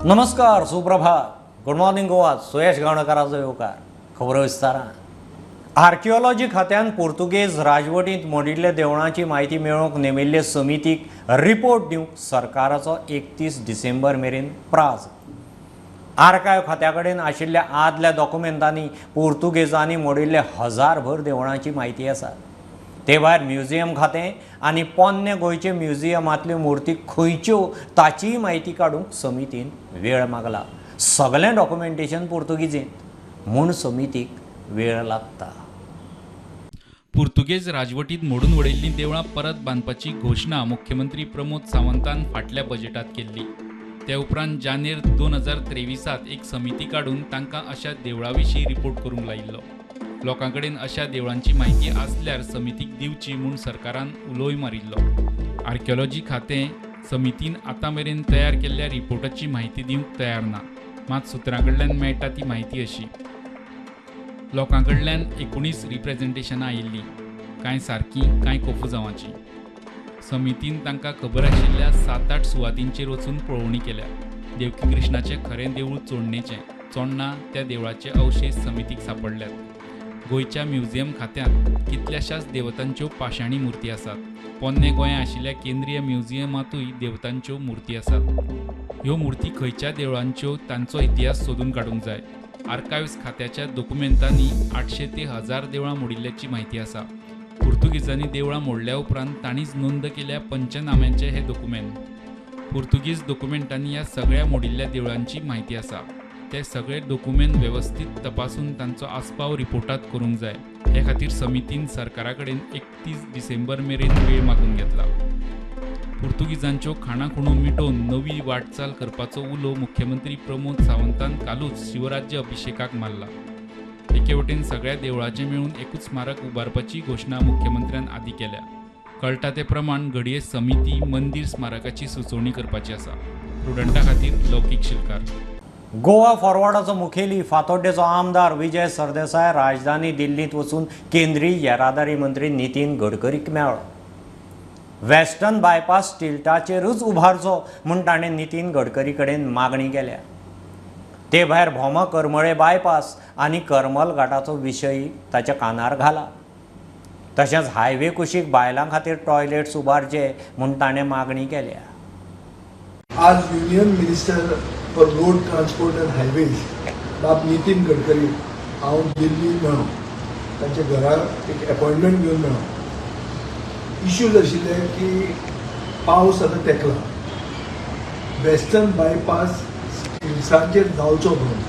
नमस्कार, सुप्रभात, good morning Goa. सुयश गावणकाराचो येवकार. खबरो विस्तारान. आर्किओलॉजी खात्यान पुर्तुगेज राजवटींत मोडिल्ल्या देवळांची म्हायती मेळोवंक नेमिल्ले समितीक रिपोर्ट दिवंक सरकाराचो 31 डिसेंबर मेरेन प्राज. आर्कायव खात्या कडेन आशिल्ल्या आदल्या डॉक्युमेंटांनी पुर्तुगेजांनी मोडिल्ले हजारभर देवळांची म्हायती आसा. ते भायर म्युझियम खातें आनी पोन्ने गोंयचे म्युझियमांतल्यो मुर्ती खंयच्यो ताचीय म्हायती काडूंक समितीन वेळ मागला. सगळें डॉक्युमेंटेशन पुर्तुगीजींत म्हूण समितीक वेळ लागता. पुर्तुगेज राजवटीत मोडून वडयल्लीं देवळां परत बांदपाची घोशणा मुख्यमंत्री प्रमोद सावंतान फाटल्या बजेटात केल्ली. ते उपरांत जानेर 2023 एक समिती काडून तांकां अशा देवळां विशीं रिपोर्ट करूंक लायिल्लो. लोकां कडेन अशा देवळांची म्हायती आसल्यार समितीक दिवची म्हूण सरकारान उलोय मारिल्लो. आर्किओलॉजी खातें समितीन आतां मेरेन तयार केल्ल्या रिपोर्टाची म्हायती दिवंक तयार ना. मात सुत्रां कडल्यान मेळटा ती म्हायती अशी: लोकां कडल्यान 19 रिप्रेझेंटेशनां आयिल्लीं, कांय सारकीं, कांय कोफुजांवाचीं. समितीन तांकां खबर आशिल्ल्या 7-8 सुवातींचेर वचून पळोवणी केल्या. देवकी कृष्णाचें खरें देवूळ चोडणेचें. चोडणा त्या देवळाचे अवशेश समितीक सांपडल्यात. गोंयच्या म्युझियम खात्यांत कितल्याशाच देवतांच्यो पाशाणी मुर्ती आसात. पोन्ने गोंया आशिल्ल्या केंद्रीय म्युझियमांतूय देवतांच्यो मुर्ती आसात. ह्यो मुर्ती खंयच्या देवळांच्यो तांचो इतिहास सोदून काडूंक जाय. आर्कायव्स खात्याच्या दोकुमेंतांनी 800 ते 1000 देवळां मोडिल्ल्याची म्हायती आसा. पुर्तुगीजांनी देवळां मोडल्या उपरांत तांणीच नोंद केल्या पंचनाम्यांचे हे दोकुमेंत. पुर्तुगीज दोकुमेंटांनी ह्या सगळ्या मोडिल्ल्या देवळांची म्हायती आसा. ते सगळे दोकुमेंत वेवस्थीत तपासून तांचो आस्पाव रिपोर्टांत करूंक जाय. हे खातीर समितीन सरकारा कडेन 31 डिसेंबर मेरेन वेळ मागून घेतला. पुर्तुगीजांच्यो खाणाखुणो मिटोवन नवी वाटचाल करपाचो उलो मुख्यमंत्री प्रमोद सावंतान कालूच शिवराज्य अभिषेकाक मारला. एके वटेन सगळ्या देवळाचें मेळून एकूच स्मारक उबारपाची घोशणा मुख्यमंत्र्यान आदीं केल्या. कळटा ते प्रमाण घडये समिती मंदीर स्मारकाची सुचोवणी करपाची आसा. प्रुडंटा खातीर लौकीक शिलकार. गोवा फॉरवर्डाचो मुखेली फातोड्डेचो आमदार विजय सरदेसाय राजधानी दिल्लींत वचून केंद्रीय येरादारी मंत्री नितीन गडकरीक मेळ्ळो. वेस्टर्न बायपास स्टिल्टाचेरूच उबारचो म्हूण ताणें नितीन गडकरी कडेन मागणी केल्या. ते भायर भोमा करमळे बायपास आनी करमल घाटाचो विशय ताच्या कानार घाला. तशेंच हायवे कुशीक बायलां खातीर टॉयलेट्स उबारचे म्हूण ताणें मागणी केल्या. आज Union Minister for Road Transport and Highways बाब नितीन गडकरी हांव दिल्ली मेळ्ळो. तांच्या घरा एक अपॉयंटमेंट घेवन मेळ्ळो. इश्यूज आशिल्ले की पावस आतां तेकला, वेस्टर्न बायपास हिल्सांचेर जावचो म्हणून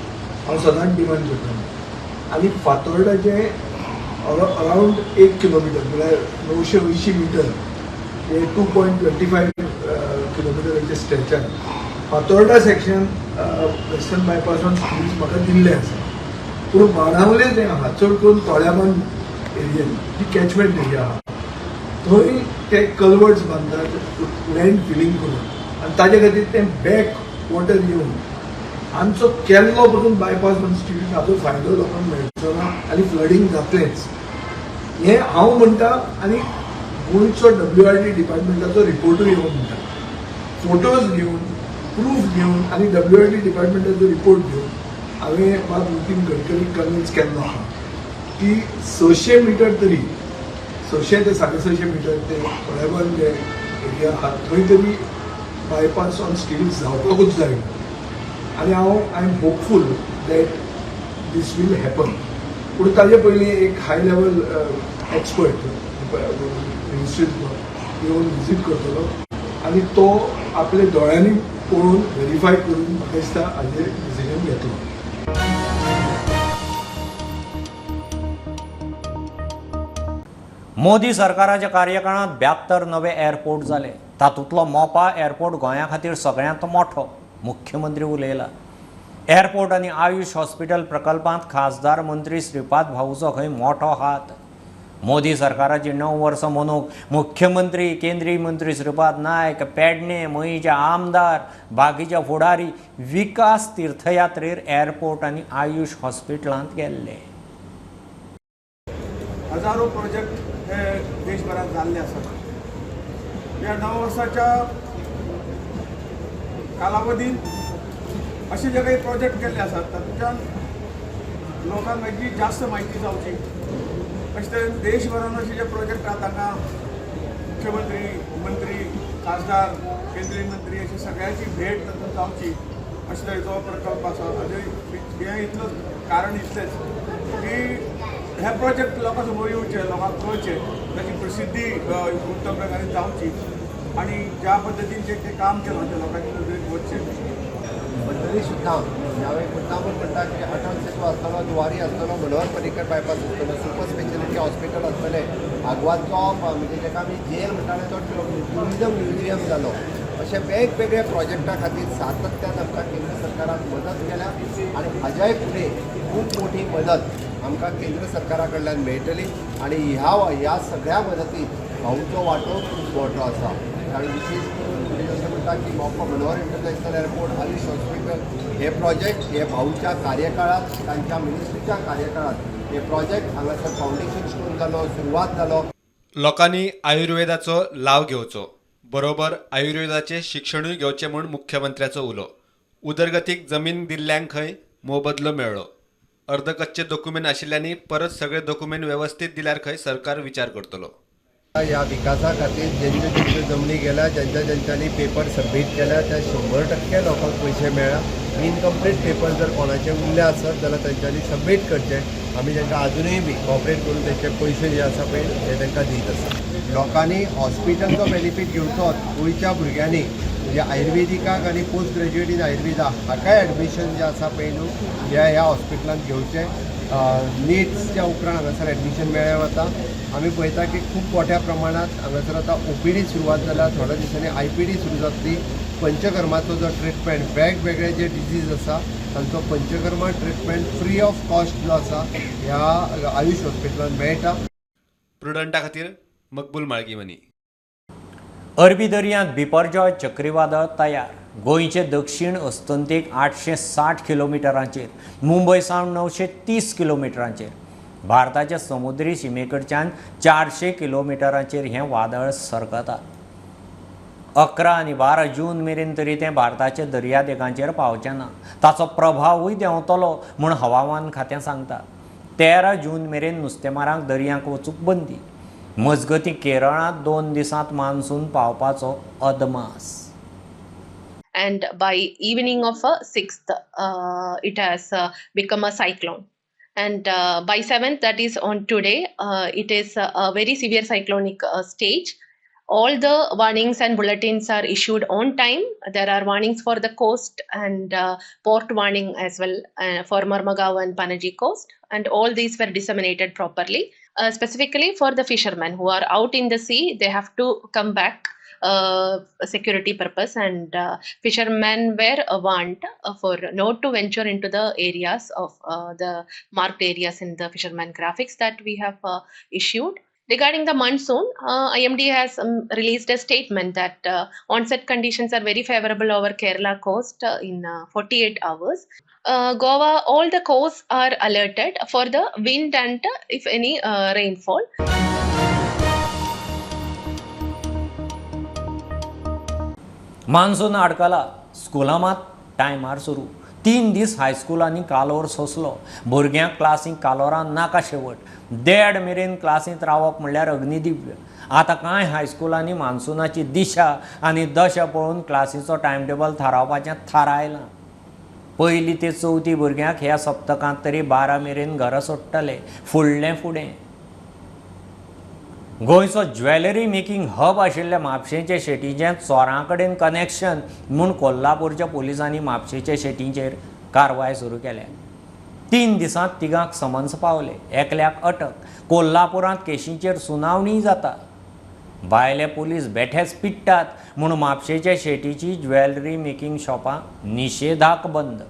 हांव सदांच डिमांड करतालो. आनी फातोर्डाचें अरावंड 1 किलोमिटर, म्हळ्यार 980 मिटर, हे 2.25 किलोमिटराचे स्ट्रेचार Fatorda section western bypass on stilts म्हाका दिल्लें आसा. पूण बाणावले जें आहा, चड करून तोळ्याबांद एरियेन जी कॅचमेंट एरिया आहा, थंय ते कलवर्ट्स बांदतात लँड फिलींग करून आनी ताजे खातीर तें बॅक वॉटर येवन आमचो केल्लो पसून बायपास ऑन स्टिल्ट हाचो फायदो लोकांक मेळचो ना आनी फ्लडींग जातलेंच, हें हांव म्हणटा. आनी गोंयचो डब्ल्यू आर डी डिपार्टमेंटाचो रिपोर्टूय येवन म्हणटा. फोटोज घेवन, प्रूफ घेवन आनी डब्ल्यू आर डी डिपार्टमेंटाचो रिपोर्ट घेवन हांवें बाब नितीन गडकरीक कन्विन्स केल्लो आहा की 600 मिटर तरी, 600 ते 650 मिटर ते तोळ्याबांद जे एरिया आहा थंय तरी बायपास ऑन स्टिल्ट जावपाकूच जाय. आनी हांव I am hopeful that this will happen. पूण ताजे पयलीं एक हाय लेवल एक्सपर्ट मिनिस्ट्रींतलो येवन विजीट करतलो आनी तो आपल्या दोळ्यांनी पळोवन व्हेरीफाय करून म्हाका दिसता हाजेर डिसिजन घेतलो. मोदी सरकाराच्या कार्यकाळांत 72 नवे एअरपोर्ट जाले. तातूंतलो मोपा एअरपोर्ट गोंया खातीर सगळ्यांत मोठो, मुख्यमंत्री उलयला. एअरपोर्ट आनी आयुष हॉस्पिटल प्रकल्पांत खासदार मंत्री श्रीपाद भाऊचो खंय मोठो हात. मोदी सरकाराची 9 वर्सां मनोवंक मुख्यमंत्री, केंद्रीय मंत्री श्रीपाद नायक, पेडणे मयेंचे आमदार, बाकीचे फुडारी विकास तीर्थयात्रेर एअरपोर्ट आनी आयुष हॉस्पिटलांत गेल्ले. हजारो प्रोजेक्ट हे देशभरात जाल्ले आसात. या 9 वर्साच्या कालावधीत अशे जे काही प्रोजेक्ट केल्ले आसात तातूंतल्यान लोकांक मागीर जास्त म्हायती जावची. अशे तरेन देशभरान अशे जे प्रोजेक्ट आहा तांकां मुख्यमंत्री, मंत्री, खासदार, केंद्रीय मंत्री अशी सगळ्यांची भेट तातूंत जावची अशे तरेचो प्रकल्प आसा. आनी हें इतलो कारण इतलेंच की हे प्रोजेक्ट लोकां समोर येवचे, लोकांक कळचे, ताची प्रसिद्धी उत्तम प्रकारे जावची आनी ज्या पद्दतीन जे ते काम केलां तें लोकांच्या नदरेक वचचें. पण तरी सुद्दां ह्यावेळी मुद्दामून म्हणटा की अटल सेतू आसतलो, जुवारी आसतलो, मनोहर पर्रीकर बायपास आसतलो, सुपर स्पेशलिटी हॉस्पिटल आसतलें, आगवादचो म्हणजे जेका आमी जेल म्हणटाले तो ट्युरिजम म्युझियम जालो. अशे वेगवेगळ्या प्रोजेक्टा खातीर सातत्यान आमकां केंद्र सरकारान मदत केल्या आनी हाज्याय फुडें खूब मोठी मदत आमकां केंद्र सरकारा कडल्यान मेळटली आनी ह्या सगळ्या मदतीत भाऊचो वांटो खूब मोठो आसा. कारण विशेश करून म्हणजे जशें म्हणटा की Mopa Manohar international airport, Ayush hospital हे प्रोजेक्ट हे भाऊच्या कार्यकाळात, तांच्या मिनिस्ट्रीच्या कार्यकाळात हे प्रोजेक्ट हांगासर फावंडेशन स्टोन जालो, सुरवात जालो. लोकांनी आयुर्वेदाचो लाव घेवचो, बरोबर आयुर्वेदाचें शिक्षणूय घेवचें म्हूण मुख्यमंत्र्याचो उलो. उदरगतीक जमीन दिल्ल्यांक खंय मोबदलो मेळ्ळो. अर्दकच्चे दोकुमेंत आशिल्ल्यांनी परत सगळे दोकुमेंत वेवस्थीत दिल्यार खंय सरकार विचार करतलो. ह्या विकासा खातीर जेंच्यो जेंच्यो जमनी गेल्या, ज्यांच्या ज्यांच्यांनी पेपर सबमीट केल्या त्या 100% लोकांक पयशे मेळ्ळा. इनकम्प्लीट पेपर जर कोणाचे उरले आसत जाल्यार तांच्यांनी सबमीट करचे. आमी तांकां आजुनूय बी कॉपरेट करून तेंचे पयशे जे आसा पळय ते तांकां दीत आसा. लोकांनी हॉस्पिटलचो बेनिफीट घेवचोच. गोंयच्या भुरग्यांनी म्हणजे आयुर्वेदिकाक आनी पोस्ट ग्रेज्युएट इन आयुर्वेदा हाकाय एडमिशन जें आसा पळय न्हू ह्या हॉस्पिटलांत घेवचें. नीट्सच्या उपरांत हांगासर एडमिशन मेळ्ळें वता. आमी पळयता की खूब मोठ्या प्रमाणांत हांगासर आतां ओपीडी सुरवात जाल्या, थोड्या दिसांनी आयपीडी सुरू जातली. पंचकर्माचो जो ट्रिटमेंट, वेगवेगळे जे डिजीज आसा तांचो panchakarma treatment free of cost जो आसा ह्या आयुश हॉस्पिटलांत मेळटा. प्रुडंटा खातीर मकबूल माळगीमनी. अरबी दर्यांत बिपरजॉय चक्रीवादळ तयार. गोंयचे दक्षिण अस्तंतेक 860 किलोमिटरांचेर, मुंबय सावन 930 किलोमिटरांचेर, भारताच्या समुद्री शिमेकडच्यान 400 किलोमिटरांचेर हें वादळ सरकता. 11 आनी 12 जून मेरेन तरी तें भारताच्या दर्यादेगांचेर पावचें ना. ताचो प्रभावूय देंवतलो म्हूण हवामान खातें सांगता. 13 जून मेरेन नुस्तेमारांक दर्यांक वचूंक बंदी. मजगतीं केरळांत 2 दिसांत मान्सून पावपाचो अदमास. And by evening of 6th, it has become a cyclone. And by 7th, that is on today, it is a very severe cyclonic stage. All the warnings and bulletins are issued on time. There are warnings for the coast and port warning as well for Marmagao and Panaji coast. And all these were disseminated properly. Specifically for the fishermen who are out in the sea, they have to come back security purpose, and fishermen were warned for not to venture into the areas of the marked areas in the fisherman graphics that we have issued. Regarding the monsoon, IMD has released a statement that onset conditions are very favorable over Kerala coast in 48 hours. Goa, all the coasts are alerted for the wind and if any rainfall. Monsoon आडकला, स्कुलां मात टायमार सुरू. 3 दीस हायस्कुलांनी कालोर सोंसलो. भुरग्यांक क्लासींक कालोरान नाका शेवट. 1.5 मेरेन क्लासींत रावप म्हणल्यार अग्निदिव्य. आतां कांय हायस्कुलांनी मान्सुनाची दिशा आनी दशा पळोवन क्लासीचो टायमटेबल थारावपाचें थारायलां. पयली ते चवथी भुरग्यांक ह्या सप्तकांत तरी 12 मेरेन घरा सोडटले. फुडलें फुडें गोंयचो ज्वेलरी मेकिंग हब आशिल्ल्या म्हापशेंचे शेटीचें चोरां कडेन कनेक्शन म्हूण कोल्हापूरच्या पुलिसांनी म्हापशेंच्या शेटींचेर कारवाय सुरू केल्या. 3 दिसांत तिगांक समन्स पावले, एकल्याक अटक. कोल्हापुरांत केशींचेर सुनावणी जाता. भायले पुलीस बेठेच पिट्टात म्हूण म्हापशेंच्या शेटीची ज्वेलरी मेकिंग शॉपां निशेधाक बंद.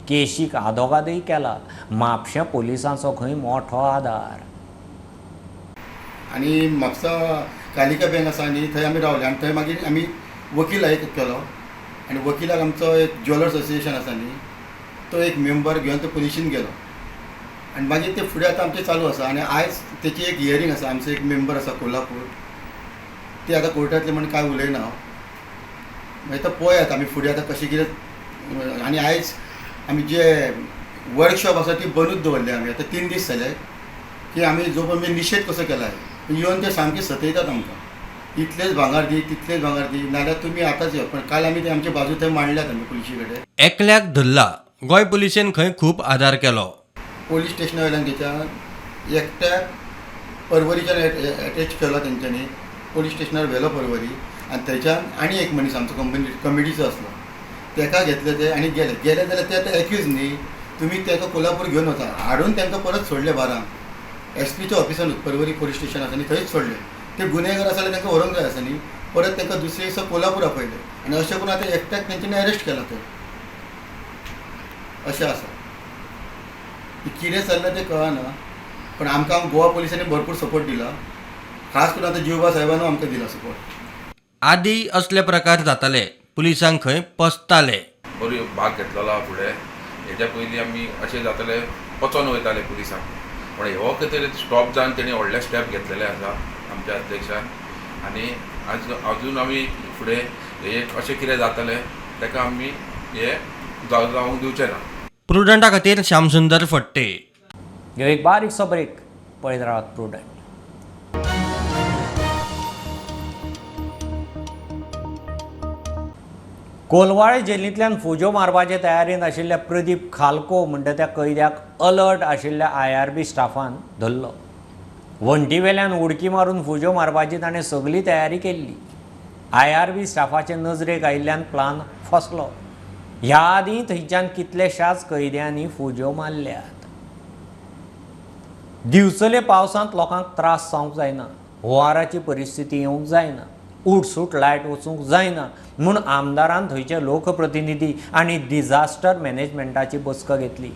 केशीक आदोगादय केला. म्हापशें पुलिसांचो खंय मोठो आदार. आनी म्हापसा कालिका बँक आसा न्ही, थंय आमी रावले आनी थंय मागीर आमी वकील एक केलो आनी वकिलाक आमचो एक ज्वेलर्स असोसिएशन आसा न्ही, तो एक मेंबर घेवन तो पुलिशीन गेलो आनी मागीर ते फुडें आतां आमचें चालू आसा. आनी आयज तेची एक हियरींग आसा. आमचो एक मेंबर आसा कोल्हापूर, ते आतां कोर्टांतले म्हण कांय उलयना हांव. मागीर आतां पळयात आमी फुडें आतां कशें कितें आनी आयज आमी जे वर्कशॉप आसा ती बंदूच दवरली आमी. आतां 3 दीस जाले की आमी जो पळय निशेध कसो केला, येवन ते सामके सतयतात आमकां, इतलेच भांगर दी तितलेच भांगर दी, नाजाल्यार तुमी आतांच यो. पण काल आमी ते आमचे बाजू थंय मांडल्यात आमी पुलिशी कडेन. एकल्याक धरला. गोंय पुलिशेन खंय खूब आदार केलो. पोलीस स्टेशना वयल्यान घेच्या एकट्याक परवरीच्यान एटॅच केलो तेंच्यांनी, पोलीस स्टेशनार व्हेलो परवरी, आनी थंयच्यान आनी एक मनीस आमचो कमिटीचो आसलो तेका घेतले ते आनी गेले. गेले जाल्यार ते आतां एक्यूज न्ही, तुमी तेका कोल्हापूर घेवन वता, हाडून तांकां परत सोडले बारांक एसपीच्या ऑफिसानूच, परवरी पोलीस स्टेशन आसा न्ही थंयच सोडले. ते गुन्हेगार आसा जाल्यार तांकां व्हरूंक जाय आसा न्ही, परत तांकां दुसरे दिसा कोल्हापूर आपयले आनी अशें करून आतां एकट्याक तेंच्यांनी अरेस्ट केला थंय. अशें आसा कितें चल्लां तें कळना, पण आमकां गोवा पुलिसांनी भरपूर सपोर्ट दिला, खास करून आतां जिवबा साहेबानूय आमकां दिला सपोर्ट. आदी असले प्रकार जाताले, पुलिसांक खंय पसताले. बरो भाग घेतलेलो फुडें. हेच्या पयलीं आमी अशें जाताले वचोन वयताले पुलिसांक, पूण हो कितें तरी स्टॉप जावन तेणी व्हडले स्टेप घेतलेले आसा आमच्या अध्यक्षान. आनी आज अजून आमी फुडें हे अशें कितें जातलें ताका आमी हे जावंक दिवचें ना. प्रुडंटा खातीर श्यामसुंदर फट्टे. घेवं एक बारीकसो ब्रेक, पळयत रावात प्रुडंट. कोलवाळे जेलींतल्यान फुज्यो मारपाचे तयारेंत आशिल्ल्या प्रदीप खालको म्हणटा त्या कैद्याक अलर्ट आशिल्ल्या IRB स्टाफान धरलो. वण्टीवेल्यान उडकी मारून फुज्यो मारपाची ताणें सगली तयारी केल्ली. IRB स्टाफाचे नजरेक आयिल्ल्यान प्लान फसलो. ह्या आदीं थंयच्यान कितलेशाच कैद्यांनी फुज्यो मारल्यात. दिवचले पावसांत लोकांक त्रास जावंक जायना, हुंवाराची परिस्थिती येवंक जायना, उठसूट लायट वचूंक जायना म्हूण आमदारान थंयचे लोकप्रतिनिधी आनी डिझास्टर मॅनेजमेंटाची बसका घेतली.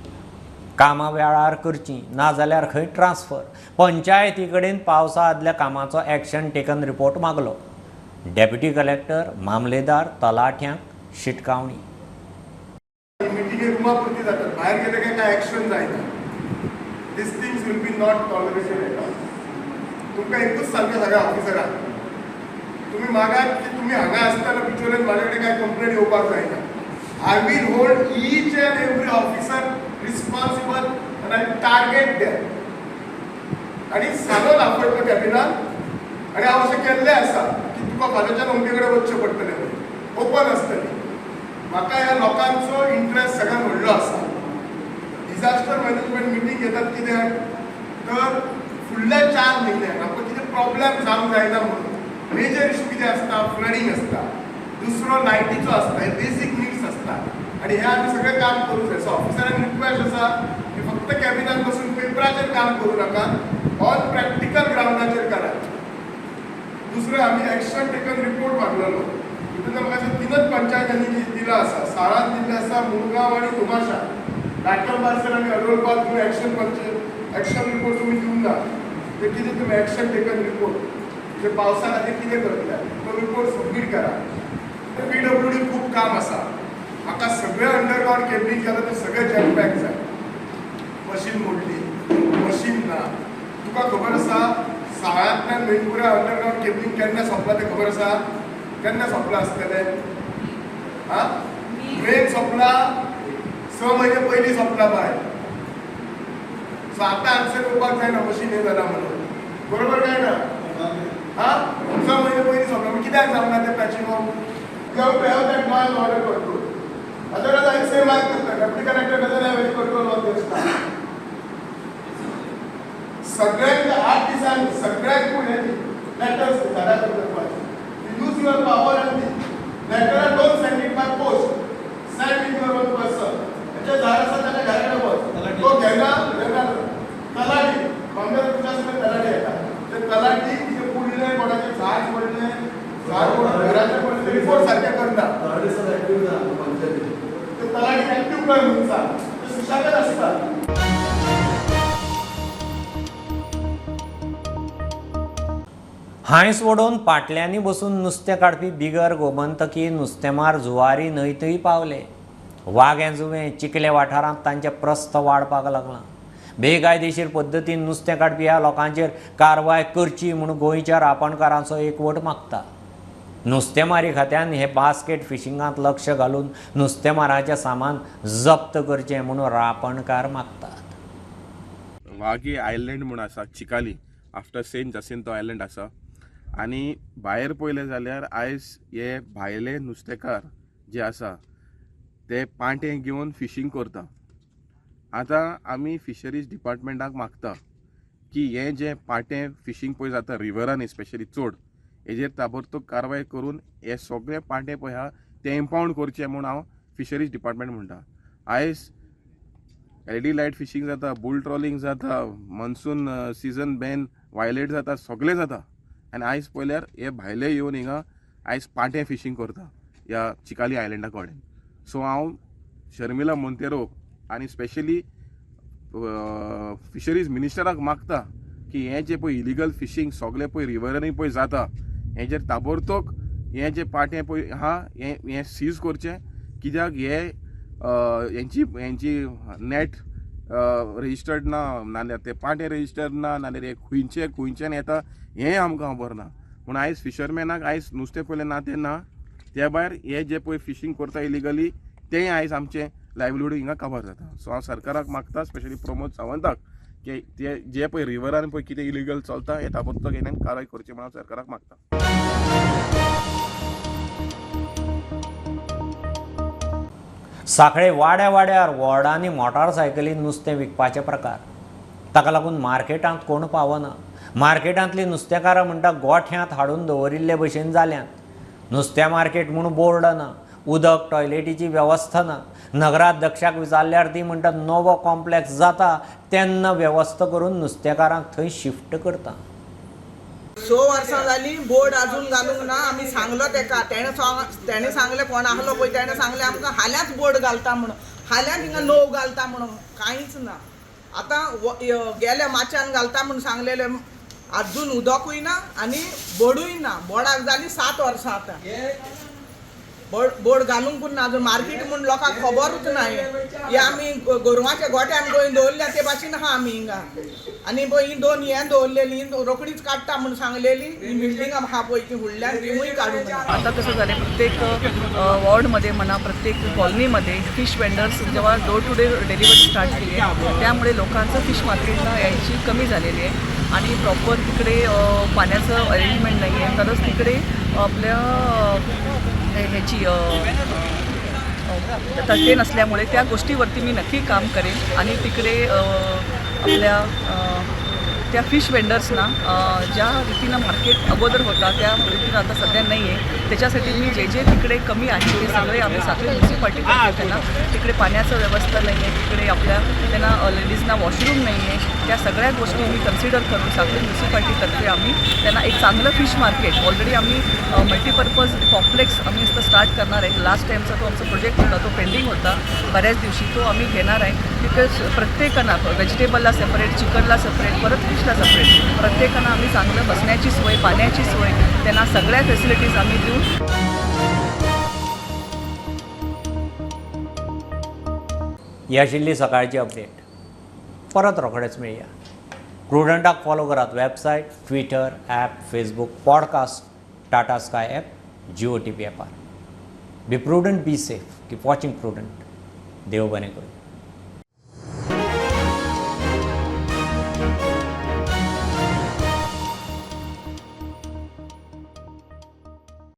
कामां वेळार करचीं, नाजाल्यार खंय ट्रान्सफर. पंचायती कडेन पावसा आदल्या कामाचो एक्शन टेकन रिपोर्ट मागलो. डेप्युटी कलेक्टर, मामलेदार, तलाठ्यांक शिटकावणी. मिटिंगे रुमा पुरती जातात, भायर गेले काय काय एक्शन जायना. These things will be not tolerated at all. तुमकां एकूच सांगता सगळ्या ऑफिसरांक, तुमी मागात की तुमी हांगा आसतना पिक्चरान म्हाजे कडेन कांय कंप्लेन येवपाक जायना. I will hold each and every officer responsible and I target them. आनी सांगून आपयतलो कॅबिनान, आनी हांव अशें केल्लें आसा की तुका फाल्यांच्यान अमके कडेन वचचें पडटलें म्हणून, ओपन आसतली. म्हाका ह्या लोकांचो इंट्रस्ट सगळ्यांत व्हडलो आसा. डिझास्टर मॅनेजमेंट मिटींग घेतात कित्याक तर फुडल्या 4 म्हयन्यांक आमकां कितें प्रॉब्लेम जावंक जायना म्हणून. मेजर इशू कितें आसता, फ्लडींग आसता, दुसरो लायटीचो आसता, हे बेसीक निड्स आसता आनी हे आमी सगळें काम करूंक जाय. सो ऑफिसरांक रिक्वेस्ट आसा की फक्त कॅबिनान बसून पेपराचेर काम करूं नाका, ऑन प्रॅक्टिकल ग्रावंडाचेर करात. दुसरें आमी एक्शन टेकन रिपोर्ट मागलेलो, तितून म्हाका 3 पंचायतांनी दिला आसा, साळान दिल्लें आसा, मुरगांव आनी धुमाशा. डाक्टर बार्सेल आनी अडोलपात तुमी एक्शन रिपोर्ट तुमी दिवंक ना, ते कितें तुमी एक्शन टेकन रिपोर्ट जे पावसा खातीर कितें करतले तो रिपोर्ट सबमीट करा. PWD खूब काम आसा, म्हाका सगळें अंडरग्रावंड केबलींग केलां तें सगळें जॅम पॅक जाय. मशीन मोडली, मशीन ना. तुका खबर आसा साळांतल्यान मेणपुऱ्या अंडरग्रावंड केबलींग केन्ना सोंपलां तें खबर आसा? केन्ना सोंपलां आसतलें? आं, मेन सोंपला 6 म्हयने पयलीं सोंपला बाय. सो आतां आन्सर येवपाक जायना मशीन हें जालां म्हणून, बरोबर काय ना? आं, 6 म्हयने पयलीं सोंपला, कित्याक जावंक ना तें patching off? You have to have that law and order control. Otherwise I say mark करता, deputy collector doesn't have any control on this staff. सगळ्यांक 8 दिसांनी सगळ्यांक लेटर्स झाडां करपाचे. You use your power and the letter, don't send it by post, send it your own person. त्याचे झाड आसा त्याच्या घरा कडेन वच, तो घेना घेना. तलाठी मामलेदार तुझ्या सगळे तलाठी येता, ते तलाठी कितें पुडलें, कोणाचें झाड पडलें, झाड घराचें पडलें, रिपोर्ट सारकें करना. ते तलाठी एक्टीव कर म्हणून सांग, ते सुशागत आसतात. हांयस वडोवन पाटल्यांनी बसून नुस्तें काडपी बिगर गोमंतकी नुस्तेमार जुवारी न्हंयतय पावले. वागें जुवें चिखले वाठारांत तांचें प्रस्थ वाडपाक लागलां. बेकायदेशीर पद्दतीन नुस्तें काडपी ह्या लोकांचेर कारवाय करची म्हूण गोंयच्या रापणकारांचो एकवट मागता. नुस्तेमारी खात्यान हे बास्केट फिशिंगांत लक्ष घालून नुस्तेमाराचें सामान जप्त करचें म्हणून रापणकार मागतात. वागी आयलँड म्हूण आसा Chicalim, after Saint Jacinto island आसा आनी भायर पळयलें जाल्यार आयज हे भायले नुस्तेकार जे आसा ते पांटे घेवन फिशींग करता. आतां आमी फिशरीज डिपार्टमेंटाक मागता की हें जें पांटे फिशींग पळय जाता रिवरांनी स्पेशली चड, हेजेर ताबडतोब कारवाय करून हे सगळे पांटे पळय आहा ते इम्पावंड करचे म्हूण हांव फिशरीज डिपार्टमेंट म्हणटा. आयज एलईडी लायट फिशींग जाता, बुल ट्रॉलिंग जाता, मॉन्सून सिजन बॅन वायलेट जाता, सगळें जाता आनी आयज पळयल्यार हे भायले येवन हिंगा आयज पांटे फिशींग करता ह्या चिकाली आयलंडा कडेन. सो हांव शर्मिला मोंतेरो आनी स्पेशली फिशरीज मिनिस्टराक मागता की हें जें पळय इलिगल फिशींग सगळें पळय रिवरांनी पळय जाता हेजेर ताबडतोब हें जें पांटे पळय आहा हें सीज करचें, कित्याक हे हेंची हेंची नॅट रजिस्टर्ड ना, नाल्यार ते पांटे रजिस्टर्ड ना, नाल्यार हे खुंयचे खुंयच्यान येता हें आमकां खबर ना. पूण आयज फिशरमॅनाक आयज नुस्तें पळयलें ना तें ना, त्या भायर हे जे पळय फिशींग करता इलिगली तें आयज आमचें लायवलीहूड हिंगा काबार जाता. सो हांव सरकाराक मागता स्पेशली प्रमोद सावंताक की ते जे पळय रिवरान पळय कितें इलिगल चलता हें ताबडतोब हेणें कारवाय करची म्हूण हांव सरकाराक मागता. सांखळे वाड्या वाड्यार वॉर्डांनी मोटारसायकली नुस्तें विकपाचे प्रकार, ताका लागून मार्केटांत कोण पावना. मार्केटांतली नुस्तेकारां म्हणटा गोठ्यांत हाडून दवरिल्ले भशेन जाल्यात. नुस्त्या मार्केट म्हूण बोर्ड ना, उदक टॉयलेटीची वेवस्था ना. नगराध्यक्षाक विचारल्यार ती म्हणटा नवो कॉम्प्लेक्स जाता तेन्ना वेवस्था करून नुस्तेकारांक थंय शिफ्ट करता. 6 वर्सां जाली बोर्ड अजून घालूंक ना. आमी सांगलो तेका, तेणें सांगलें कोण आहलो पळय तेणें सांगलें आमकां हाल्यांच बोर्ड घालता म्हणून, हाल्यांच हिंगा नोव घालता म्हणून, कांयच ना. आतां गेल्या माच्यान घालता म्हणून सांगलेलें, अजून उदकूय ना आनी बोर्डूय ना. बोर्डाक जाली 7 वर्सां आतां बोर्ड घालूंकूच ना अजून. मार्केट म्हूण लोकांक खबरूच ना. हे आमी गोरवांच्या गोठ्यान गोंय दवरल्या ते भाशेन आहा आमी हिंगा. आनी पळय ही 2 हें दवरलेली रोखडीच काडटा म्हूण सांगलेली, ही बिल्डींग आहा पळय ती फुडल्यान तिवूय काडूंक. आता कसं झालं, प्रत्येक वॉर्डमध्ये म्हणा, प्रत्येक कॉलनीमध्ये फिश वेंडर्स जेव्हा door to door delivery start केली आहे त्यामुळे लोकांचं फिश मार्केटला यायची कमी झालेली आहे आणि प्रॉपर तिकडे पाण्याचं अरेंजमेंट नाही आहे. तरच तिकडे आपल्या ह्याची तट्टे नसल्यामुळे त्या गोष्टीवरती मी नक्की काम करेन आणि तिकडे आपल्या त्या फिश वेंडर्सना ज्या रीतीनं मार्केट अगोदर होता त्या रीतीनं आता सध्या नाही आहे. त्याच्यासाठी मी जे जे तिकडे कमी आहे ते सगळे आम्ही साखळी म्युनिसिपाल्टी करतो. त्यांना तिकडे पाण्याचं व्यवस्था नाही आहे, तिकडे आपल्या त्यांना लेडीजना वॉशरूम नाही आहे. त्या सगळ्या गोष्टी मी कन्सिडर करून साखळी म्युनिसिपाल्टीतर्फे आम्ही त्यांना एक चांगलं फिश मार्केट ऑलरेडी आम्ही मल्टीपर्पज कॉम्प्लेक्स आम्ही स्टार्ट करणार आहे. लास्ट टाईमचा तो आमचा प्रोजेक्ट होता तो पेंडिंग होता बऱ्याच दिवशी, तो आम्ही घेणार आहे. तिथे प्रत्येकांना व्हेजिटेबलला सेपरेट, चिकनला सेपरेट, परत फिशला सेपरेट, प्रत्येकांना आम्ही चांगलं बसण्याची सोय, पाण्याची सोय, त्यांना सगळ्या फॅसिलिटीज आम्ही देऊन. ही आशिल्ली सकाळची अपडेट. परत रोखडेच मेळया. प्रुडंटाक फॉलो करात website, Twitter, app, Facebook, podcast, Tata Sky app, Jio TV ॲपार. Be prudent, be safe, keep watching Prudent. देव बरें करूं.